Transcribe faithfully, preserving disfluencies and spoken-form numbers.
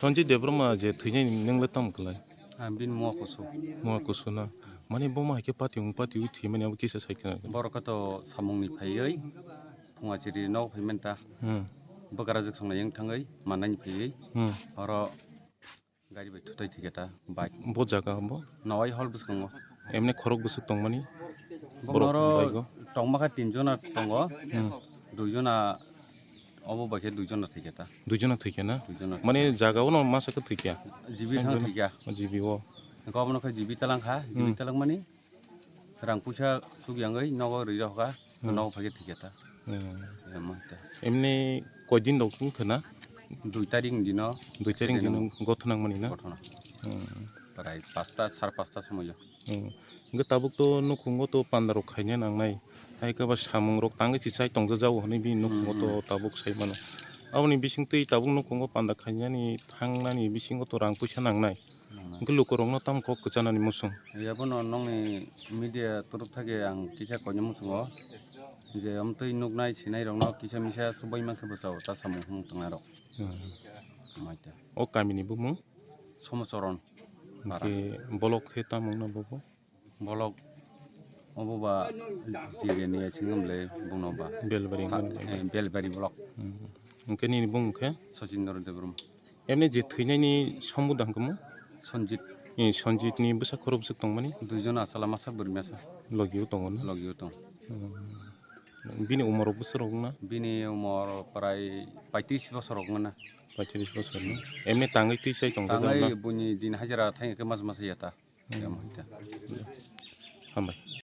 Sanjit Debbarma je thwinai nwng le tamo kwlai? Ah, bini mua kusu. Mua kusu na. Mane bo ma hai khe pati wng pati wi thwi mani abo kisa sai khna. Borok khe to samung ni phaiwi phunga chiri nok phai menta. Hmm. Bwkra jwk song yang thangwi manani phaiwi. Hmm. Oro gari bai thutai thiketa bike. Bo jaga bo? Nawai hol bwskango. Emne khorok bwswk tongmani? Borok Borok bai go? Tongma kha tin jona tongo. Hmm. Dui jona Obo bai khe duijona thwikhe ta. Duijona thwikhe na? Duijona. Mane jaga o no masa khe thwikya? Jibi thang thwikya. Jibi o. Hwnkhe obono khe jibi talang kha, jibi Hmm. talang mani rang puisa suk yangwi nogo rwi rokha, Hmm. nogo phai khe thwikhe ta. Hmm. Emon ta. Emni koi din rok wng khe na? Dui tarik ni dino. Dui tarik ni dino gothona wng mani na? Gothona. Hmm. Prai pasta, sar pasta somoyo. Hmm. Hwnkhe tabuk to nukhungo to panda rok khaina nangnai. Hai khe ba samung rok tangwi se chai tongjajago hwnwi bini nukhungo to Hmm. tabuk sai mano. Aboni bisingtwi tabuk nukhungo panda khainani thangnani bisingo to rang puisa nangnai. Nangnai. Hwnkhe lukurokno tamo kok kwchanani muchung? Yabono nokni media torop thake ang kisa koina muchungo je amtwi nuknai sinai rokno kisa misa subai mankhe bwsao ta samung hung tongnairok. Hmm. Maita. O kamini bumung? Somochoron. Hwnkhe bolok khe tamo wngna bobo? Bolok obo ba Jireni asing le bungno ba. Belbari Ha, wngkha. Eh, Belbari bolok. Hmm. Hwnkhe nini bumung khe? Sachindra Debbarma. Emni je thwinaini sombuda hwnkhe mo? Sanjit. Eh, Sanjit ni bwsa khorok bwswk tongmani? Duijon asala masa bwrwi masa. Logio tongo na? Logio tong. Hmm. Bini umor rok bwswk rok wngna? Bini umor prai paitris bosor rok wngna. Paitris bosor na? Emni tangwi twi sai tongkha Tangwi jana? Buini din hajira thangkhe mas mas ya ta. Hmm. Em hita. Hambai.